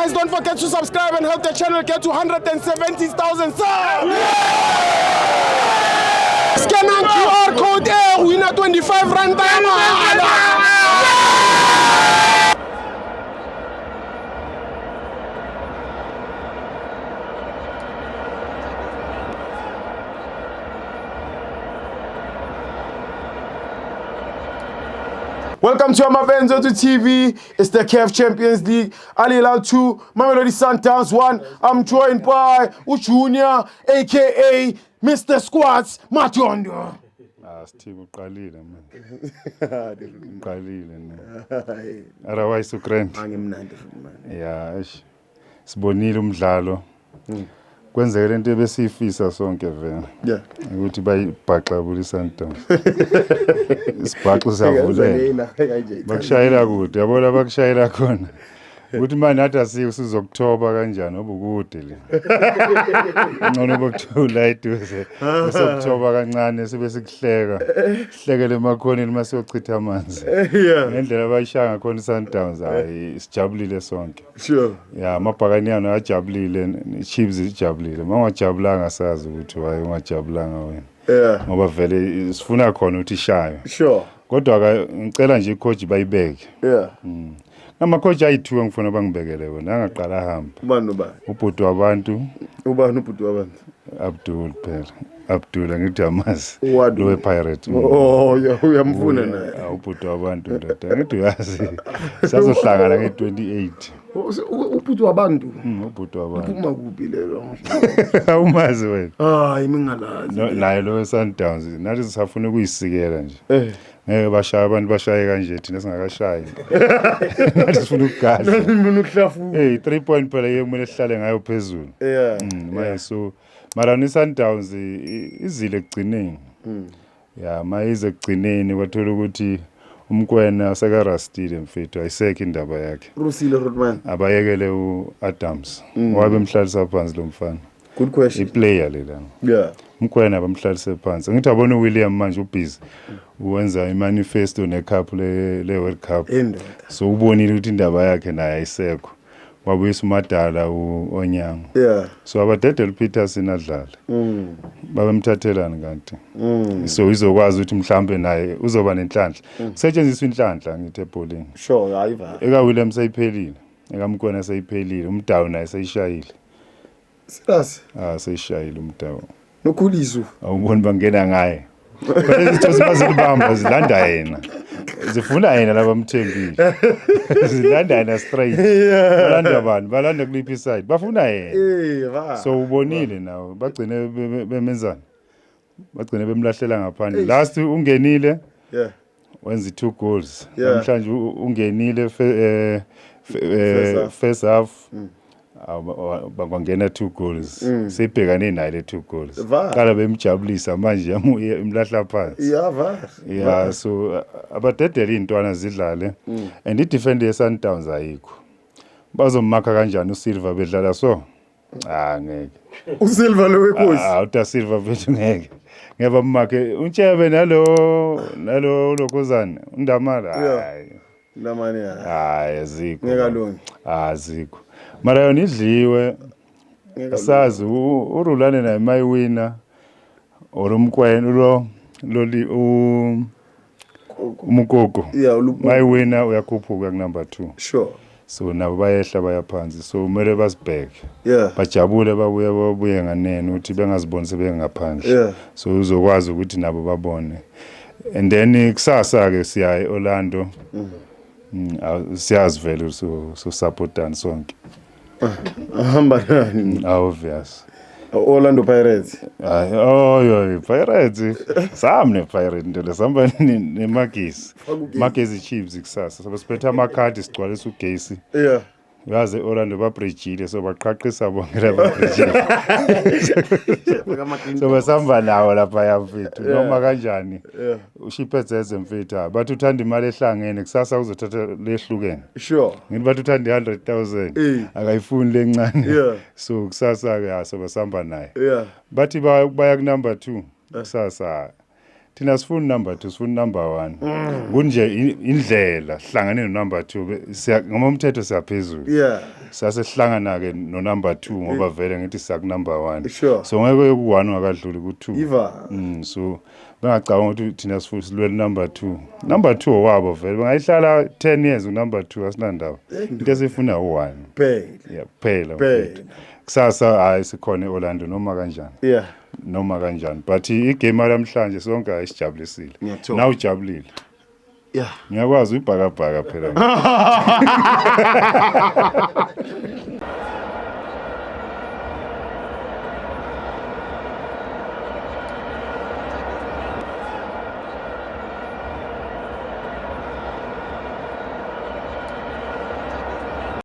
Guys, don't forget to subscribe and help the channel get to 170,000 subs. Scan QR code win 25 rand. Welcome to Amavenzo to TV. It's the CAF Champions League. Al Hilal 2, Mamelodi Sundowns 1. I'm joined by Junior, aka Mr. Squats Matondo. Ah, Steve uqalile manje. Uqalile ne. Otherwise ugrand. Angimnandi futhi man. Yeah, eish. Sibonile umdlalo. Kwenzeke lento ebesiyifisa sonke vele. Yeah. Ukuthi bayibhaxabule iSundowns. Isibhaxu siyavulela. Bakushayela kude, yabona bakushayela khona. Ukuthi manje nathi asike sizokuthoba kanjani ngoba ukude le. Ngcono bokuthola eduze. Sizokuthoba kancane sibe sikuhleka. Sihlekele emakhoneni mase siyochitha amanzi. Yeah. Ngendlela abayishaya ngakhona iSundowns hayi sijabulile sonke. Sure. Ya amabhakaniano ajabulile, iChiefs ijabulile. Uma ungajabulanga sazi ukuthi why ungajabulanga wena. Yeah. Ngoba vele sifuna khona ukuthi ishaywe. Sure. Kodwa ke ngicela nje icoach bayibeke. Yeah. Nama-coach ayi-2 engifuna bangibekele wona angaqala ahambe. Ubani ubani? Ubhuti wabantu Ubani ubhuti wabantu? Abdul phela. Abdul angithi amazi. Wadu. Lo wePirate. Oh, uyamfuna naye. Ubhuti wabantu ndoda. Angithi uyazi. Sazohlangana nge-28. Ubhuti wabantu. Ubhuti wabantu. Uphuma kuphi lelo? Awumazi wena. Hayi mingalazi. No, naye lo we-Sundowns nathi sisafuna ukuyisikela nje. Eh. Ngeke bashaye abantu bashaye kanje thina singakashayi. Nathi sifuna ukugadla. Ngifuna ukuhlafuna. Hey, 3 point phela ye kumele sihlale ngayo phezulu. Yeah. Manje so mara ni-Sundowns izile ekugcineni. Ya mayize ekugcineni kwathola ukuthi uMkwena sekarastile mfethu ayisekho indaba yakhe. Rusile Rodman. Abayekele u-Adams. Wabe emhlalisa phansi lo mfana. Good question. I-player lelana. Yeah. Mkwena bamhlalise phansi. Ngithi abona uWilliam manje ubusy uwenza imanifesto necup le World Cup. Indoda. So ubonile ukuthi indaba yakhe naye ayisekho. Wabuyisa uMadala uOnyango. Yeah. So abadedele uPeterson adlale. Babemthathelani kanti. So izokwazi ukuthi mhlambe naye uzoba nenhlanhla. Kusetshenziswa inhlanhla ngithi ebholeni. Sure, hayi va. Eka William seyiphelile. Eka Mkwena seyiphelile. Umdawu naye seyishayile. Serious. Ah seyishayile umdawu. Nokhuliso. Awuboni bangena ngaye. Phela izitho bazilibamba zilanda yena. Zifuna yena laba mthembile. Zilanda yena straight. Balanda bani? Balanda kuliphi side? Bafuna yena. Eh, va. So ubonile nawe bagcine bemenzani? Bagcine bemlahlela ngaphandle. Last ungenile Yeah. wenza 2 goals. Yeah. Namhlanje ungenile First half. first half. Bangena 2 goals. Seyibhekane naye le 2 goals. Va. Qala bemjabulisa manje imlahla phansi. Yeah, va. Yeah, so abadedele iy'ntwana zidlale and i-defend ye-Sundowns ayikho. Bazomakha kanjani uSilva bedlala so? Ah ngeke. uSilva lo wekosi. Ah uDa Silva bethu ngeke. Ngeke bamakhe uNtshebe nalo lokhuzane uNdamala. Yeah. Hayi. Lamani ya. Hayi azikho. Ngeke alunge. Azikho. Mara yona idliwe Ngeke alunge. asazi uRulane naye mayiwina or uMkwena lo loli uMukoko. Yeah, ulupu. Mayiwina uyakhuphuka ku number 2. Sure. So nabo bayehla bayaphansi. So kumele basibheke. Yeah. Bajabule babuye nganene ukuthi bengaziboni sebengaphandle. Yeah. So uzokwazi ukuthi nabo babone. And then kusasa ke siya eOrlando. Siyazi vele so supportani sonke. Ahamba nani? Obvious. Orlando Pirates. Hayi, oh yo, Pirates. Sami ne Pirates nto lesamba neMagesi. Magesi Chiefs kusasa. Sobe siphethe amakhadi sigcwalisa ugesi. Yeah. Uyazi eOrlando babridgile so baqhaqhisa bonke laba bridgile. So basamba nawo lapha ya mfethu noma kanjani. Yeah. Ushiphe mfethu. Bathi uthanda imali ehlangene kusasa uzothatha lehlukene. Sure. Ngithi bathi uthanda i-100,000 Eh. akayifuni lencane. Yeah. So kusasa ke asobe samba naye. Yeah. Bathi baya ku number 2 kusasa. Thina sifuna number 2, sifuna number 1. Kunje indlela sihlangane no number 2, siya ngoma umthetho siyaphezulu. Sasihlangana ke no number 2 ngoba vele ngithi siya ku number 1. So ngeke uye ku 1 ungakadluli ku 2. Iva. So bengacabanga ukuthi thina sifuna silwele number 2. Number 2 owabo vele bangayihlala 10 years u number 2, asinandaba. Into esifuna u1. Phela. Yeah, kuphela, Phela. mfethu. Kusasa hayi, sikhona eOrlando noma kanjani. Noma kanjani, but igame namhlanje sonke ayisijabulisile. Ngiyathola. Na ujabulile. Yeah. Ngiyakwazi uyibhakabhaka phela.